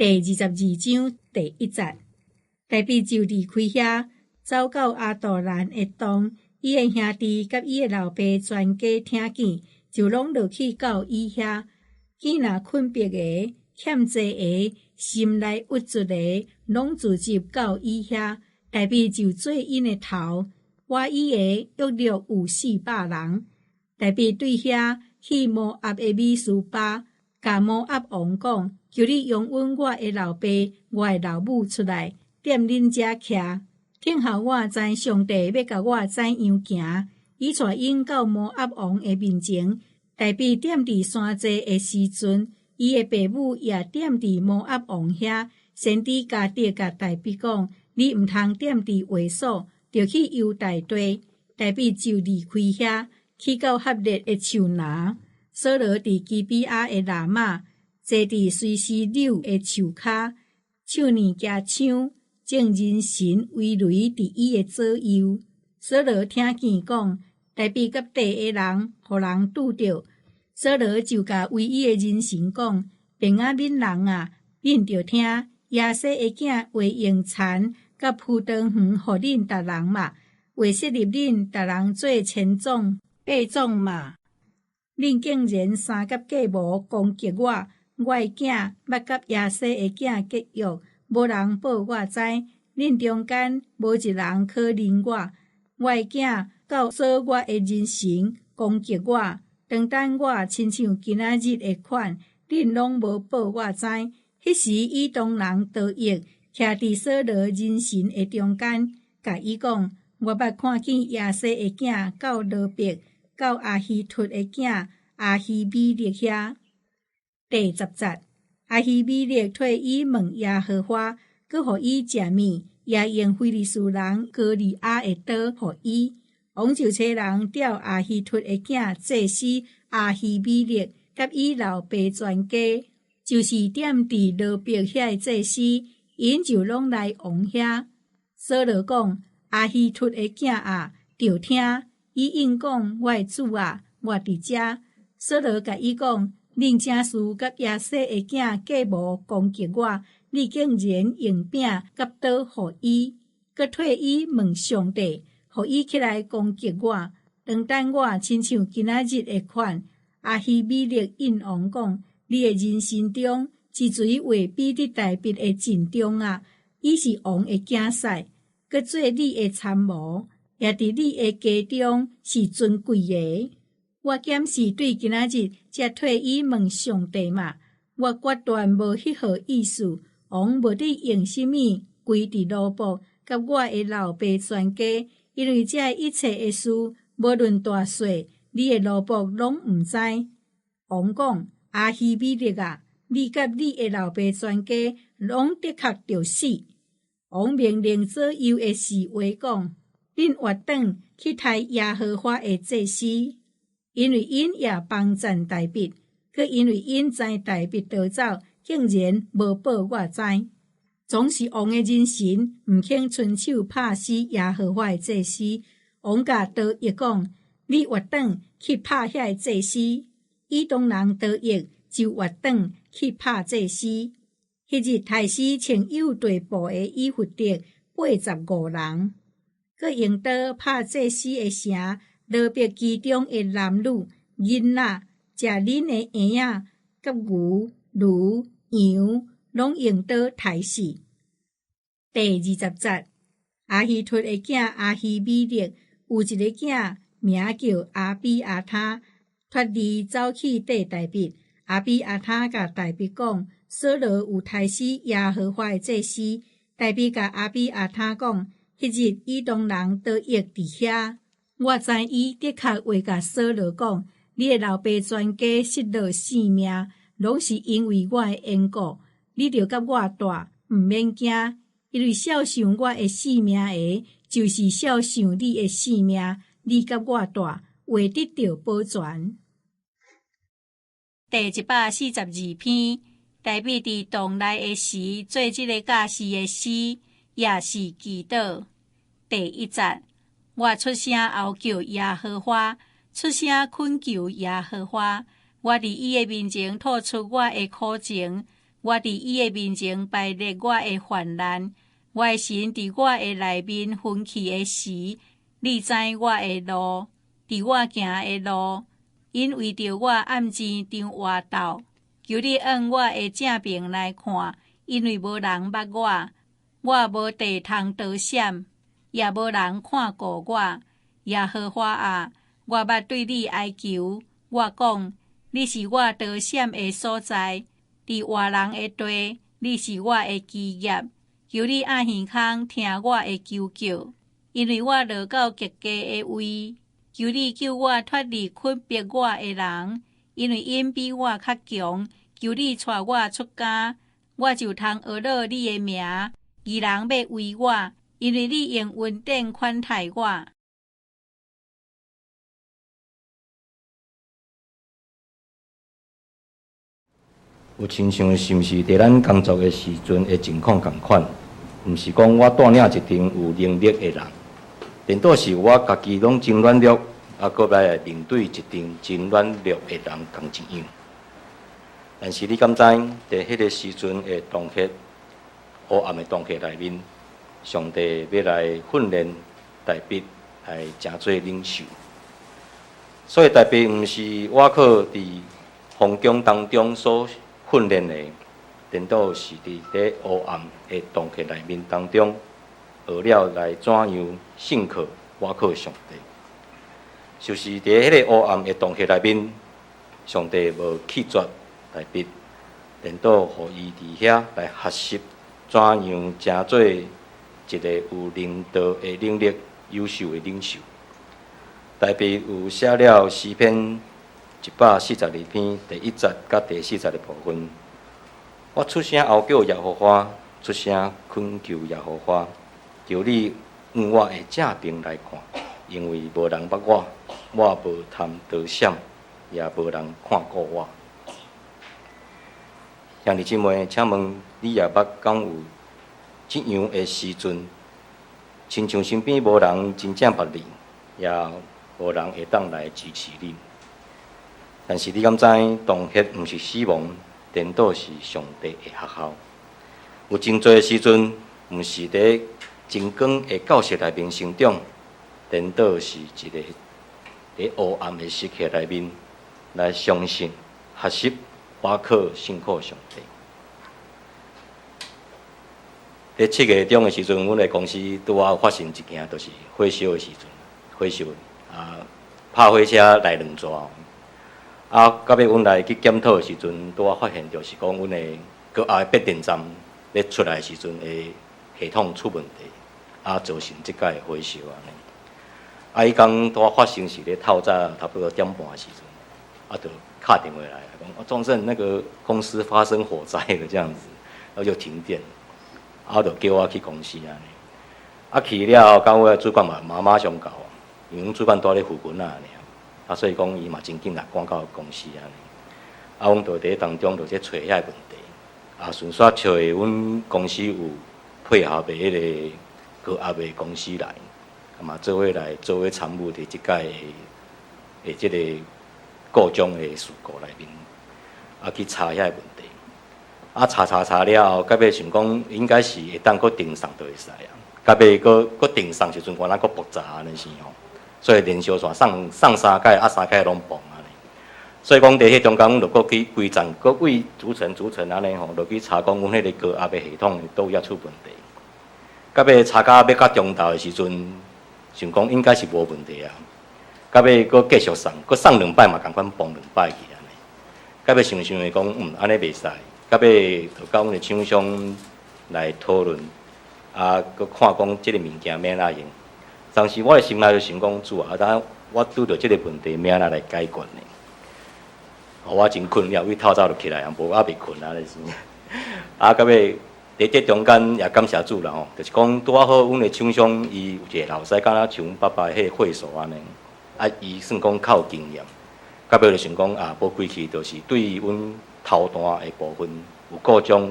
第22章第1節，大衛就離開遐，走到亞杜蘭的洞。伊的兄弟佮伊的老爸全家聽見，就攏落去到伊遐。見若困迫的、欠債的、心內鬱卒的，攏聚集到伊遐。大衛就做𪜶的頭，倚伊的約略有400人。大衛對遐去摩押的米斯巴，共摩押王講：求你容允我的老爸、我的老母出來，踮恁遮徛，聽候我知上帝欲共我怎樣行。伊帶𪜶到摩押王的面前。大衛踮佇山祭的時陣，伊的爸母也踮佇摩押王遐。先知迦得共大衛講：你毋通踮佇會所，著去猶大地。大衛就離開遐，去到合勒的樹林。掃羅佇基比亞的喇瑪，坐佇隨時柳的樹跤，手挒舉槍，眾人臣圍壘佇伊的左右。掃羅聽見講，大衛佮地的人，予人拄著。掃羅就共圍伊的人臣講：便雅憫人啊，恁著聽，耶西的囝會用田佮葡萄園予恁逐人嗎？會設立恁逐人做千總、百總嗎？恁竟然三佮計謀攻擊我，我的囝捌佮耶西的囝結約，無人報我知。恁中間無一人可認我。我的囝教唆我的人臣攻擊我，當等我親像今仔日的款，恁攏無報我知。彼時以東人多益徛佇掃羅人臣的中間，共伊講：我捌看見耶西的囝到挪伯，到亞希突的囝亞希米勒遐。第10節，亞希米勒替伊問耶和華，閣予伊食麵，也用非利士人歌利亞的刀予伊。王就差人調亞希突的囝祭司亞希米勒，佮伊老爸全家，就是踮佇挪伯遐的祭司，𪜶就攏來王遐。掃羅講：亞希突的囝啊，著聽。伊應講：我的主啊，我佇遮。掃羅共伊講：恁這事佮耶西的囝計謀攻擊我，你竟然用餅佮刀予伊，閣替伊問上帝，予伊起來攻擊我，當等我親像今仔日的款。亞希米勒應王講：你的人生中，一錘話比得大衛的盡忠啊！伊是王的囝婿，閣做你的參謀，也佇你的家中是尊貴的。我敢是對今仔日才替伊問上帝嗎？我決斷無彼號意思。王無得用啥物歸佇奴僕佮我的老爸全家，因為這一切的事，無論大細，你的奴僕攏毋知。王講：亞希米勒啊，你佮你的老爸全家攏的確著死。王命令左右的侍衛講：恁越轉去刣耶和華的祭司，因為𪜶也幫贊大衛，閣因為𪜶知大衛逃走，竟然無報我知。總是王的人臣毋肯伸手拍死耶和華的祭司。王共多益講：你越轉去拍遐个祭司。以東人多益就越轉去拍祭司。彼日刣死穿幼綴布的以弗得85人，閣用刀拍祭司的城挪伯其中的男女、囡仔，食奶的嬰仔，佮牛、驢、羊，攏用刀刣死。第20節，亞希突的囝亞希米勒有一个囝，名叫亞比亞他，脫離走去綴大衛。亞比亞他共大衛講，掃羅有刣死耶和華的祭司。大衛共亞比亞他講，彼日以東人多益佇遐，我知伊的確會共掃羅講，你的老爸全家失落性命，攏是因為我的緣故。你著佮我蹛，毋免驚，因為肖想我的性命的，就是肖想你的性命。你佮我蹛，會得著保全。第142篇，大衛佇洞內的時，做這个教示的詩，也是祈禱。第1節，我出聲哀叫耶和華，出聲懇求耶和華。我佇伊的面前吐出我的苦情，我佇伊的面前排列我的患難，我的神佇我的內面分氣的時，你知我的路，佇我行的路，𪜶為著我暗箭張活鬥。求你按我的正爿來看，因為無人捌我，我無地通逃閃，也無人看顧我。耶和華啊，我捌對你哀求，我講，你是我逃閃的所在，佇活人的地，你是我的基業。求你掩耳孔聽我的求叫，因為我落到極低的位。求你救我脫離困迫我的人，因為𪜶比我較強。求你帶我出監，我就通呵咾你的名。義人欲圍我，因為你用恩典款待我。有親像是毋是佇咱工作的時陣的情況仝款？毋是講我帶領一群有能力的人，顛倒是我家己攏真軟弱，啊，閣來面對一群真軟弱的人仝一樣。但是你敢知，佇彼个時陣的洞穴，黑暗的洞穴內面，上帝欲來訓練大衛來成做領袖。所以大衛毋是倚靠佇皇宮當中所訓練的，顛倒是佇咧黑暗的洞穴內面當中，學了來怎樣信靠倚靠上帝。就是佇彼個黑暗的洞穴內面，上帝無棄絕大衛，顛倒予伊佇遐來學習怎樣成做一個有領導的能力、優秀的領袖。大衛有寫了詩篇142篇第一節佮第四節的部分。我出聲哀叫耶和華，出聲懇求耶和華，求你按我的正爿來看，因為無人捌我，我無通逃閃，也無人看顧我。兄弟姊妹，請問你也捌敢有這樣的時陣，親像身邊無人真正捌你，也無人會當來支持你。但是你敢知，洞穴毋是死亡，顛倒是上帝的學校。有真濟時陣，毋是佇真光的教室內面成長，顛倒是一個佇黑暗的時刻內面來相信、學習、倚靠、信靠上帝。佇7月中的時陣，阮的公司拄仔發生一件，就是火燒的時陣，火燒啊，拍火車來兩逝。啊，到尾阮來去檢討的時陣，拄仔發現就是講，阮的高壓變電站咧出來的時陣的系統出問題，啊，造成這擺火燒按呢。啊，彼工拄仔發生是咧透早差不多點半的時陣，啊，就敲電話來，講啊，鍾勝那個公司發生火災了，這樣子，然後就停電，啊，就叫我去公司按呢。啊，去了後，到尾主管嘛馬上到，因為阮主管住咧附近啊爾。啊，所以講伊嘛真緊來趕到公司按呢。啊，阮就佇當中就咧揣遐個問題。啊，順紲找阮公司有配合的彼個高壓的公司來，啊嘛做伙來做伙參與佇這擺的這個故障的事故內面，啊去查遐個問題。啊，查查查了後，到尾想講應該是會當閣重送就會使啊。到尾閣閣重送時陣，原來閣爆炸按呢是吼。所以連續線送送三擺，啊三擺攏崩按呢。所以講佇彼中間，阮就閣去規層，閣為逐層逐層按呢吼，落去查講阮彼個高壓的系統佗位出問題。到尾查到欲到中晝的時陣，想講應該是無問題啊。到尾閣繼續送，閣送兩擺嘛仝款崩兩擺去按呢。到尾想想會講，嗯，按呢袂使。到尾就佮阮的廠商來討論，啊，閣看講這個物件欲按怎用。當時我的心內就想講，主啊，啊，我拄著這個問題，欲按怎來解決呢？我真困擾，為透早就起來啊，無猶未睏啊，就是。啊，到尾佇這中間也感謝主啦吼，就是講拄仔好，阮的廠商伊有一個老師，敢若像阮爸爸彼個會所按呢，啊，伊算講較有經驗。到尾就想講啊，無規氣就是對阮頭段的部分有故障，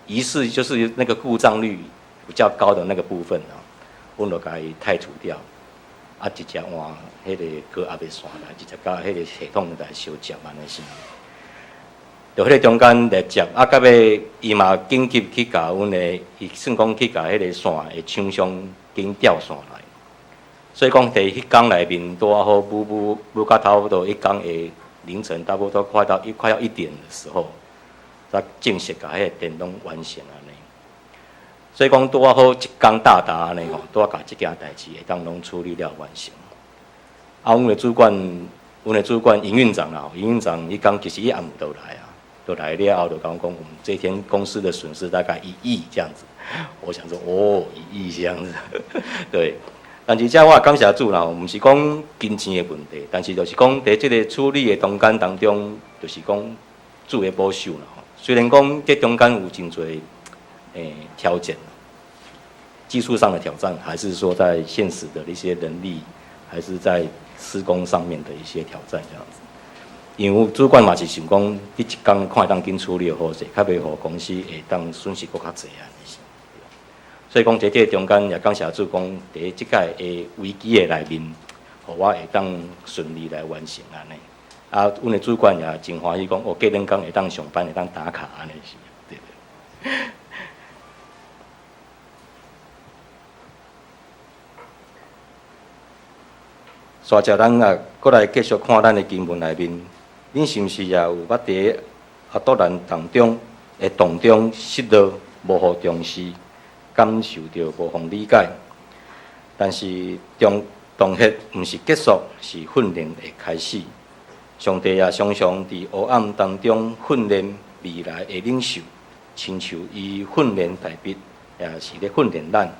疑似就是那個故障率比較高的那個部分啊。阮就共伊汰除掉，啊，直接換彼個高壓的線來，直接共彼個系統來相接按呢是。就彼个中間來接，啊，到尾伊嘛緊急去共阮的，伊算講去共彼个線的廠商緊調線來。所以講佇彼工內面拄仔好，舞舞舞到差不多彼工的凌晨，差不多快要1點的時候，才正式共彼个電攏完成按呢。所以講拄仔好一工噠噠按呢吼，拄仔共這件代誌會當攏處理了完成。啊，阮的主管營運長啦，營運長伊講其實伊暗暝就來啊，就來了後就共阮講，我們這天公司的損失大概1億這樣子。我想說，哦，1億這樣子，對。但是這我也感謝主啦，毋是講金錢的問題，但是就是講佇這个處理的中間當中，就是講主的保守啦。雖然講這中間有真濟挑戰，技術上的挑戰，還是說在現實的一些人力，還是在施工上面的一些挑戰這樣子。因為主管嘛是想講，佇一工看會當緊處理好勢，較袂予公司會當損失閣較濟按呢。所以講，佇這中間也感謝主，講佇這擺的危機的內面，予我會當順利來完成按呢。啊，阮的主管也真歡喜，講哦，過兩工會當上班，會當打卡按呢是，對對。煞者咱啊，閣來繼續看咱的經文內面，恁是毋是也有捌佇亞杜蘭當中的洞中失落，無予重視，感受著無予理解？但是洞穴毋是結束，是訓練的開始。上帝也常常佇黑暗當中訓練未來的領袖，親像伊訓練大衛，也是咧訓練咱。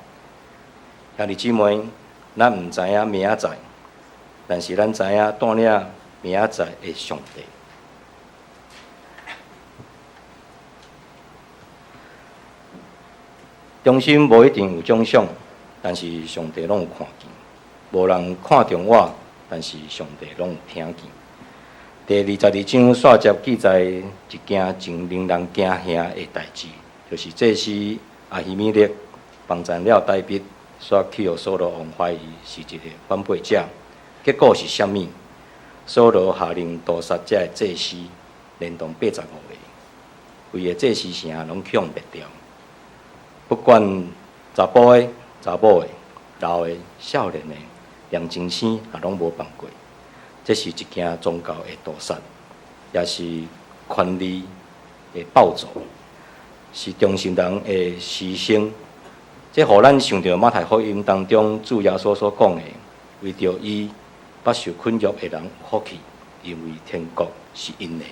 兄弟姊妹，咱毋知影明仔載，但是咱知影帶領明仔載的上帝。忠心無一定有獎賞，但是上帝攏有看見。無人看著我，但是上帝攏有聽見。第22章煞節記載一件真令人驚嚇的代誌，就是祭司亞希米勒幫贊了大衛，煞去予掃羅王懷疑是一个反背者。結果是啥物？掃羅下令屠殺這个祭司，連同85个，規个祭司城攏去予滅掉。不管查埔的、查某的、老的、少年的，連親生也攏無放過。這是一件宗教的屠殺，也是權力的暴走，是忠心人的犧牲。這予咱想著馬太福音當中主耶穌所講的，為著伊捌受困辱的人有福氣，因為天國是𪜶的。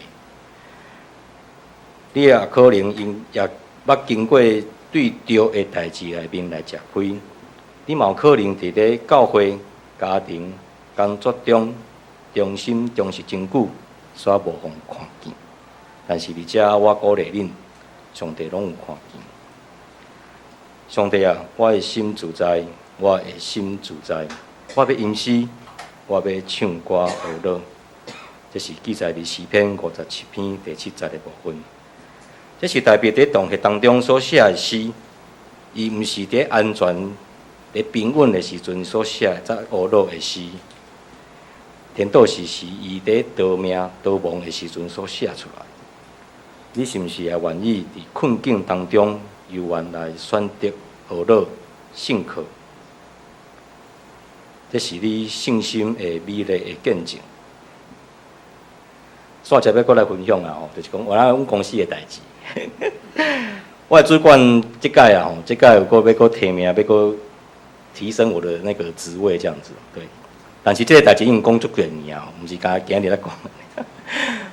你也可能因也捌經過對著的代誌內面來食虧，你嘛有可能佇咧教會、家庭、工作中，忠心忠實真久，煞無予看見。但是佇遮我鼓勵恁，上帝攏有看見。上帝啊，我的心自在，我的心自在，我欲吟詩，我欲唱歌學樂。這是記載佇詩篇57篇第7節的部分。這是大衛佇洞穴當中所寫的詩，伊毋是佇安全、佇平穩的時陣所寫的這呵咾的詩，顛倒是伊佇逃命、逃亡的時陣所寫出來。你是毋是也願意佇困境當中，猶原來選擇呵咾、信靠？這是你信心的美麗的見證。煞接欲閣來分享啊吼，就是講我阮公司的代誌。我的主管這擺啊吼，這擺有閣欲閣提名，欲閣提升我的那個職位這樣子，對。但是這個代誌已經講足幾年啊，毋是干焦今日咧講。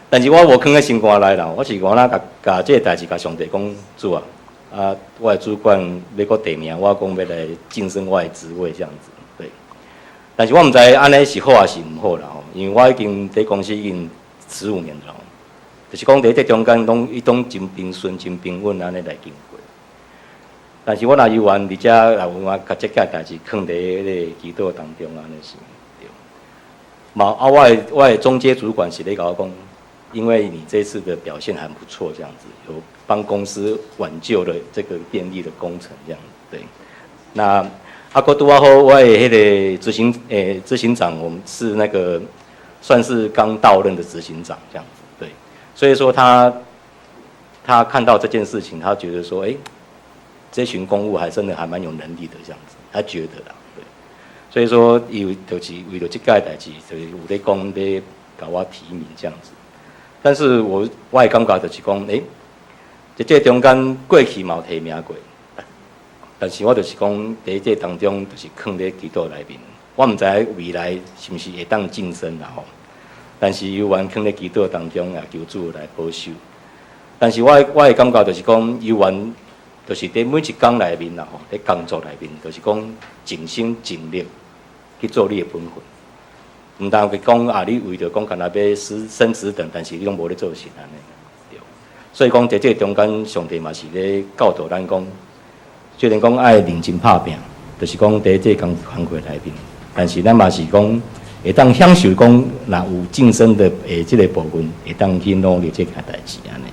但是我無囥佇心肝內啦，我是講啦，共這個代誌共上帝講，主啊，啊，我的主管欲閣提名，我講欲來晉升我的職位這樣子，對。但是我毋知按呢是好還是毋好啦吼，因為我已經佇公司已經15年了，就是講佇這中間攏伊攏真平順、真平穩按呢來經過。但是我若猶原佇遮，也有我共這件代誌囥佇彼个祈禱當中按呢是對。嘛啊，我的中階主管是咧共我講，因為你這次的表現還不錯，這樣子有幫公司挽救了這個電力的工程，這樣子對。那啊，閣拄仔好，我的彼个執行長，我們是那個算是剛到任的執行長，這樣子對。所以說他他看到這件事情，他覺得說，欸，這群公務還真的還蠻有能力的這樣子，他覺得啦，對。所以說，伊就是為著這屆代誌，就是有咧講咧共我提名這樣子。但是我的感覺就是講，欸，佇這中間過去嘛有提名過，但是我就是講，佇這當中就是囥佇祈禱內面，我毋知未來是毋是會當晉升啦吼。但是猶原囥佇祈禱當中，也求主來保守。但是我的感覺就是講，猶原就是佇每一工內面啦吼，佇工作內面，就是講盡心盡力去做你的本分。毋通去講啊，你為著講干焦欲升職等，但是你攏無咧做事按呢。對。所以講，佇這個中間，上帝嘛是咧教導咱講，雖然講愛認真拍拚，就是講佇這個工課內面，但是咱嘛是講會當享受講，若有晉升的的這個部分，會當去努力這件代誌按呢。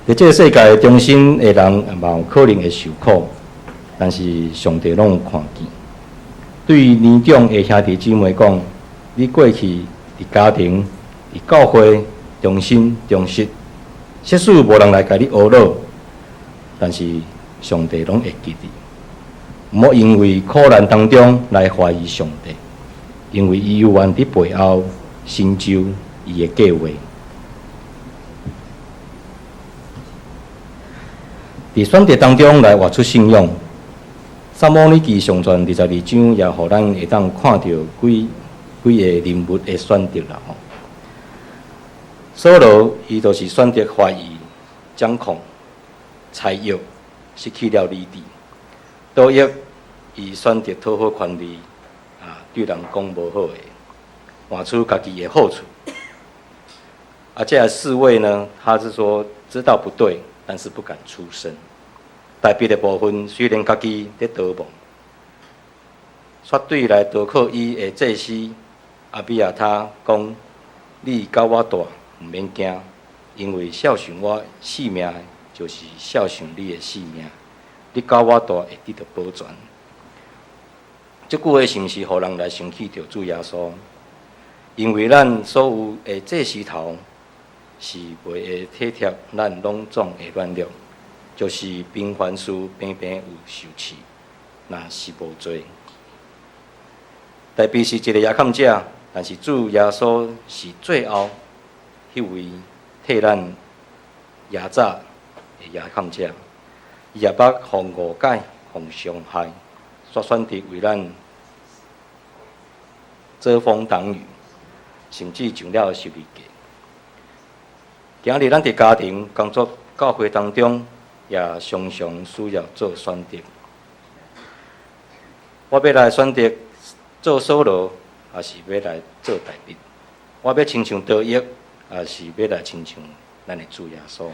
佇這個世界忠心的人嘛有可能會受苦，但是上帝攏有看見。對於年長的兄弟姊妹講，你過去佇家庭、佇教會忠心忠實，即使無人來共你呵咾，但是上帝攏會記得。毋好因為苦難當中來懷疑上帝，因為伊猶原佇背後成就伊的計劃。佇選擇當中來活出信仰，撒母耳記上傳22章也予咱會當看著幾幾个人物的選擇啦吼。掃羅伊就是選擇懷疑、掌控、猜疑，失去了理智。大衛伊選擇討好權力，啊，對人講無好的，換取家己的好處。啊，這四位呢，他是說知道不對，但是不敢出聲。大衛的部分雖然家己佇逃亡，卻對來投靠伊的祭司亞比亞他講：你佮我蹛，毋免驚，因為孝順我性命的，就是孝順你的性命。你佮我蹛會得著保全。這句話是毋是予人來想起著主耶穌？因為咱所有的祭司頭是袂會體貼咱攏總的軟弱，就是平凡事平平有受試，若是無罪。大衛是一個掖坎者，但是主耶穌是最後彼位替咱掖早的掖坎者。伊也捌予誤解、予傷害，煞選擇為咱遮風擋雨，甚至上了十字架。今日咱佇家庭、工作、教會當中，也常常需要做選擇。我欲來選擇做掃羅，抑是欲來做大衛？我欲親像大衛，抑是欲來親像咱的主耶穌？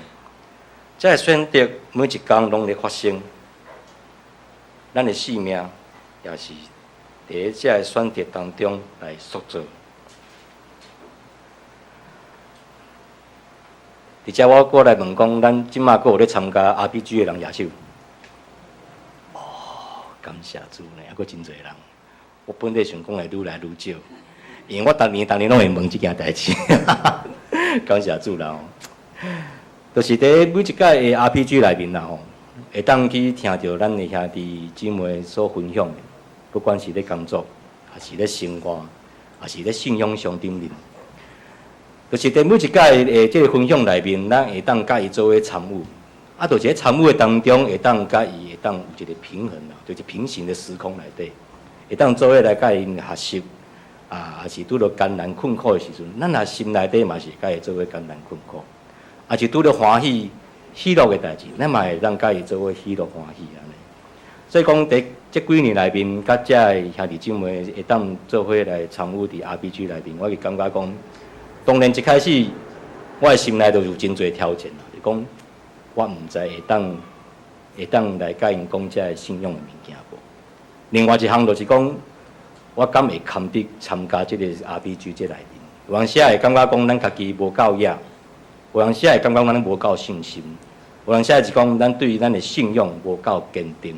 這个選擇每一工攏咧發生，咱的性命也是佇這个選擇當中來塑造。佇遮我閣來問講，咱這馬閣有咧參加 RPG 的人舉手。哦，感謝主呢，猶閣真濟人。我本來想講會愈來愈少，因為我逐年逐年攏會問這件代誌。感謝主啦！就是佇每一屆的 RPG 內面啦吼，會當去聽著咱的兄弟姊妹所分享的，不管是咧工作，抑是咧生活，抑是咧信仰上頂面，就是佇每一屆的這个分享內面，咱會當佮伊做伙參與，啊，就是佇參與的當中，會當佮伊會當有一個平衡啦，就是平行的時空內底，會當做伙來佮𪜶學習，啊，抑是拄著艱難困苦的時陣，咱若心內底嘛是佮伊做伙艱難困苦。抑是拄著歡喜、喜樂的代誌，咱嘛會當佮伊做伙喜樂歡喜按呢。所以講，佇這幾年內面，佮遮的兄弟姊妹會當做伙來參與佇 RPG 內面，我就感覺講，當然一開始我的心內就有真濟挑戰啦，就講我毋知會當會當來佮𪜶講遮的信仰的物件無。另外一項就是講，我敢會堪得參加這个 RPG 這內面，有當時會感覺講咱家己無夠額。有當時會感覺咱無夠信心，有當時是講咱對於咱的信仰無夠堅定，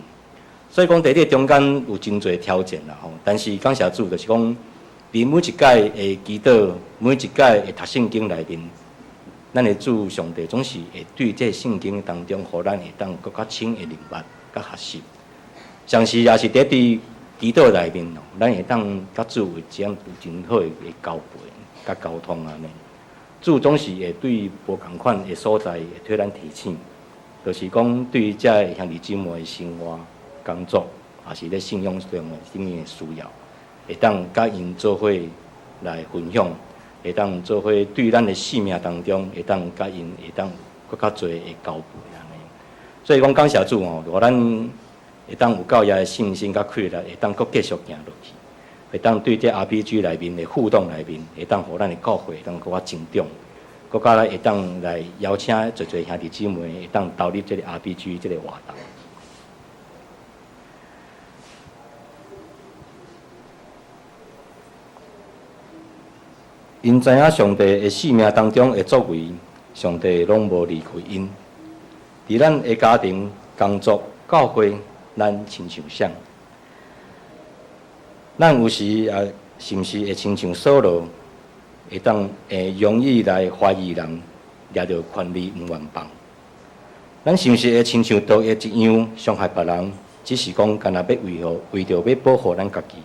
所以講佇這中間有真濟挑戰啦吼。但是感謝主，就是講佇每一屆的祈禱，每一屆的讀聖經內面，咱的主上帝總是會對這聖經當中，予咱會當閣較深的明白、佮學習。同時也是佇佇祈禱內面，咱會當佮主有這樣有真好的交陪、佮溝通按呢。主總是會對無仝款的所在會替咱提醒，就是講對這个兄弟姊妹的生活、工作，也是咧信仰上的啥物的需要，會當佮𪜶做伙來分享，會當做伙對咱的生命當中，會當佮𪜶會當閣較濟的交陪按呢。所以講感謝主吼，予咱會當有夠遐的信心佮氣力，會當閣繼續行落去，會當對這 RPG 內面的互動內面，會當予咱的教會會當閣較成長，閣較來會當來邀請濟濟兄弟姊妹會當投入這个 RPG 這个活動。𪜶知影上帝的生命當中的作為，上帝攏無離開𪜶。佇咱的家庭、工作、教會，咱親像啥？咱有時也是毋是會親像掃羅，會當會容易來懷疑人，掠著權力毋願放？咱是毋是會親像大衛一樣傷害別人，只是講干焦欲維護，為著欲保護咱家己？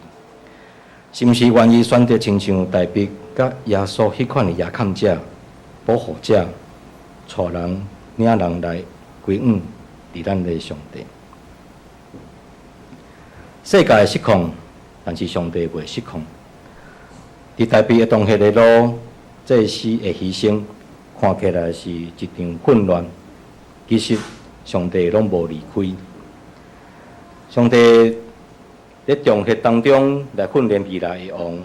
是毋是願意選擇親像大衛佮耶穌彼款的掖崁者、保護者，帶人領人來歸向佇咱的上帝？世界會失控，但是上帝袂失控。佇大衛的重血的路，祭司的犧牲，看起來是一場混亂。其實上帝攏無離開。上帝佇重血當中來訓練未來的王，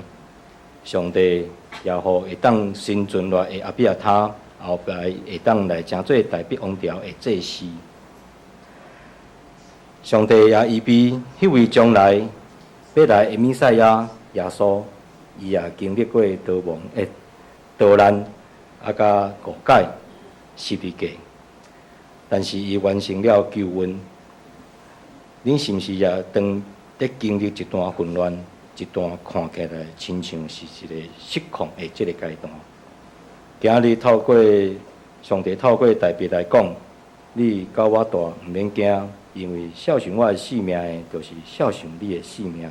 上帝也予會當生存落來的亞比亞他，後來會當來成做大衛王朝的祭司。上帝也預備彼位將來欲來的彌賽亞耶穌，伊也經歷過逃亡、逃難，佮誤解十字架，但是伊完成了救恩。恁是毋是也當佇經歷一段混亂、一段看起來親像是一個失控的這个階段？今日透過上帝透過大衛來講，你佮我蹛毋免驚，因為孝順我的性命的，就是孝順你的性命。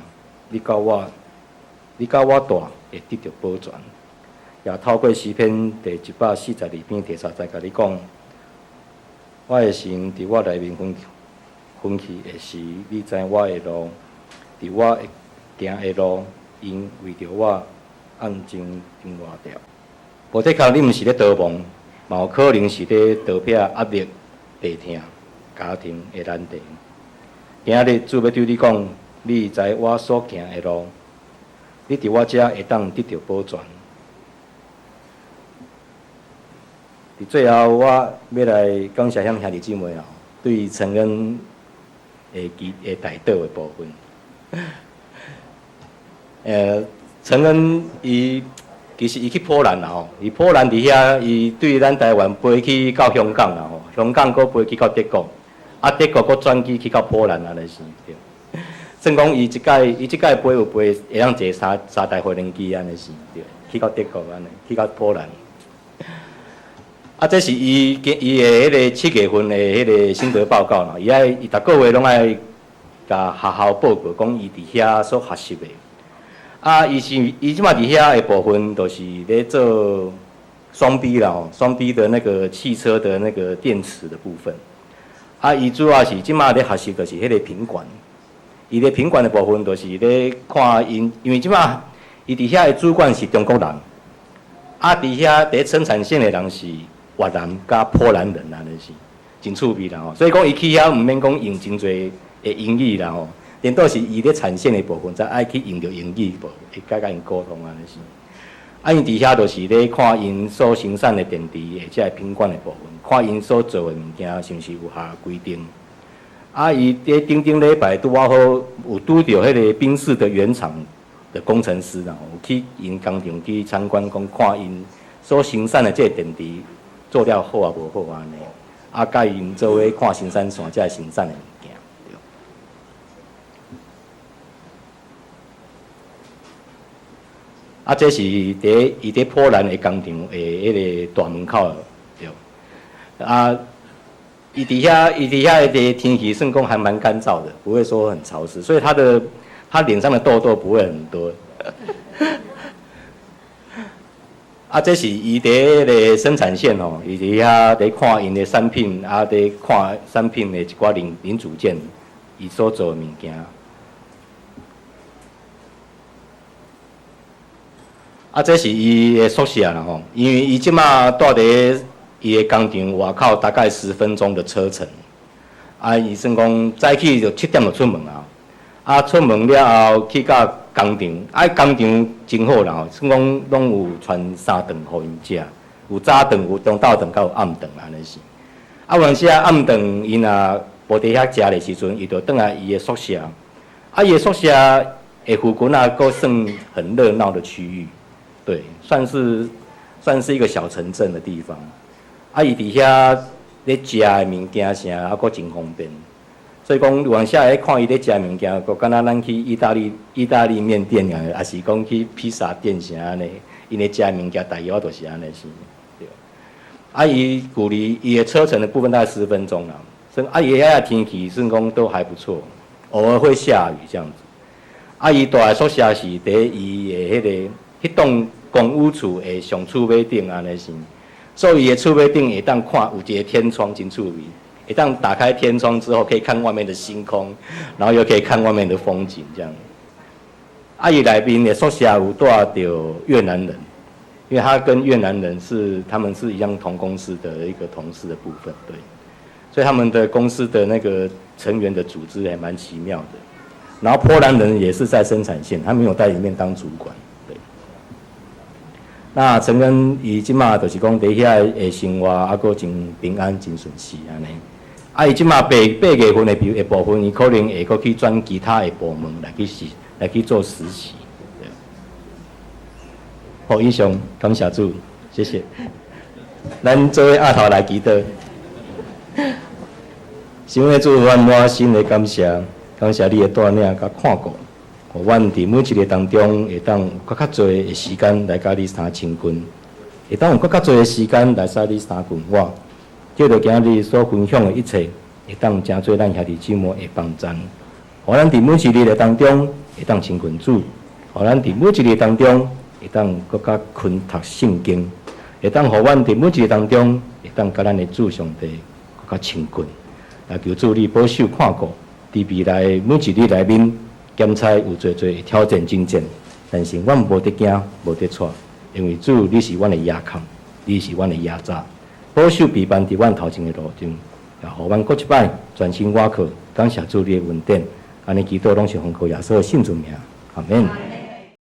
你佮我蹛會得著保全。也透過詩篇第142篇第三節共你講，我的神佇我內面分分去的時，你知我的路，佇我行的路，𪜶為著我暗中張羅著。無的確，你毋是咧逃亡，嘛有可能是咧逃避壓力、病痛、家庭的難題。今日主欲對你講，你知我所行的路，你佇我遮會當得著保全。佇最後，我欲來感謝遐兄弟姊妹哦，對承恩的祈的代禱的部分。承恩伊其實伊去波蘭啦吼，伊波蘭佇遐，伊對咱台灣飛去到香港啦吼，香港閣飛去到德國，德國閣轉機去到波蘭按呢是對。算講伊這擺伊這擺飛有飛會當坐三三台飛輪機按呢是對，去到德國按呢，去到波蘭。這是伊伊的彼个7月份的彼个心得報告啦。伊愛伊逐個月攏愛共學校報告，講伊佇遐所學習的。伊是伊這馬佇遐的部分，就是咧做雙 B 啦吼，雙 B 的那個汽車的那個電池的部分。伊主要是這馬咧學習，就是彼個品管。伊咧品管的部分，就是咧看𪜶，因為這馬伊佇遐的主管是中國人，佇遐佇生產線的人是越南佮波蘭人按呢是真趣味啦吼。所以講伊去遐毋免講用真濟的英語啦吼，顛倒是伊咧產線的部分，才愛去用著英語部，會佮佮𪜶溝通按呢是。𪜶佇遐就是咧看𪜶所生產的電池，或者是品管的部分，看𪜶所做的物件是毋是有合規定。伊佇頂頂禮拜拄仔好有拄著彼個賓士的原廠的工程師啦，有去𪜶工廠去參觀，講看𪜶所生產的這個電池做了好抑無好按呢。佮𪜶做伙看生產線這个生產的物件。這是佇伊佇波蘭的工廠的彼個大門口啊，伊佇遐的天氣算講還蠻乾燥的，不會說很潮濕，所以他臉上的痘痘不會很多。啊，這是伊佇彼个生產線吼，伊佇遐佇看𪜶的產品，啊，佇看產品的一寡零組件，伊所做的物件。啊，這是伊的宿舍啦吼，因為伊這馬蹛佇伊的工廠外口大概10分鐘的車程。啊，伊算講早起就7點就出門啊，啊，出門了後去到工廠，啊，工廠真好啦吼，算講攏有傳三頓予𪜶食，有早頓、有中晝頓，佮有暗頓按呢是。啊，有當時啊暗頓𪜶若無佇遐食的時陣，伊就轉來伊的宿舍。啊，伊的宿舍的附近啊，閣算很熱鬧的區域，對，算是一個小城鎮的地方。啊，伊佇遐咧食的物件啥，啊，閣真方便。所以講，有當時會看伊咧食物件，閣敢若咱去意大利麵店啊，抑是講去披薩店啥按呢，𪜶咧食的物件大約就是按呢是。對。啊，伊距離伊的車程的部分大概十分鐘啦。所以啊，伊遐天氣算講都還不錯，偶爾會下雨這樣子。啊，伊蹛的宿舍是佇伊的彼棟公寓厝的上厝尾頂按呢是，所以伊的厝尾頂會當看有一個天窗，真趣味。會當打開天窗之後，可以看外面的星空，然後又可以看外面的風景，這樣。啊，伊內面的宿舍有蹛著越南人，因為他跟越南人是他們是一樣同公司的一個同事的部分，對。所以他們的公司的那個成員的組織還蠻奇妙的。然後波蘭人也是在生產線，他沒有在裡面當主管，對。那陳恩伊這馬就是講佇遐的生活，啊，閣真平安、真順遂按呢。啊，伊這馬8月份的部分，伊可能會閣去轉其他的部門來去做實習。對。好，以上感謝主，謝謝。咱做伙阿頭來祈禱。神的主，阮滿心的感謝，感謝你的帶領佮看顧，予阮佇每一个當中會當有閣較濟的時間來佮你相親近，會當有閣較濟的時間來使你相近我。藉著今日所分享的一切，會當成做咱兄弟姊妹的幫贊，予咱佇每一日的當中會當親近主，予咱佇每一日當中會當閣較勤讀聖經，會當予阮佇每一日當中會當佮咱的主上帝閣較親近。來求主你保守看顧，佇未來每一日內面，檢查有濟濟的挑戰爭戰，但是阮無得驚，無得掣，因為主你是阮的依靠，你是阮的倚紮。保守陪伴佇阮頭前的路上，也予阮閣一擺專心倚靠，感謝主你的恩典，按呢祈禱攏是奉靠耶穌的聖主名，阿門。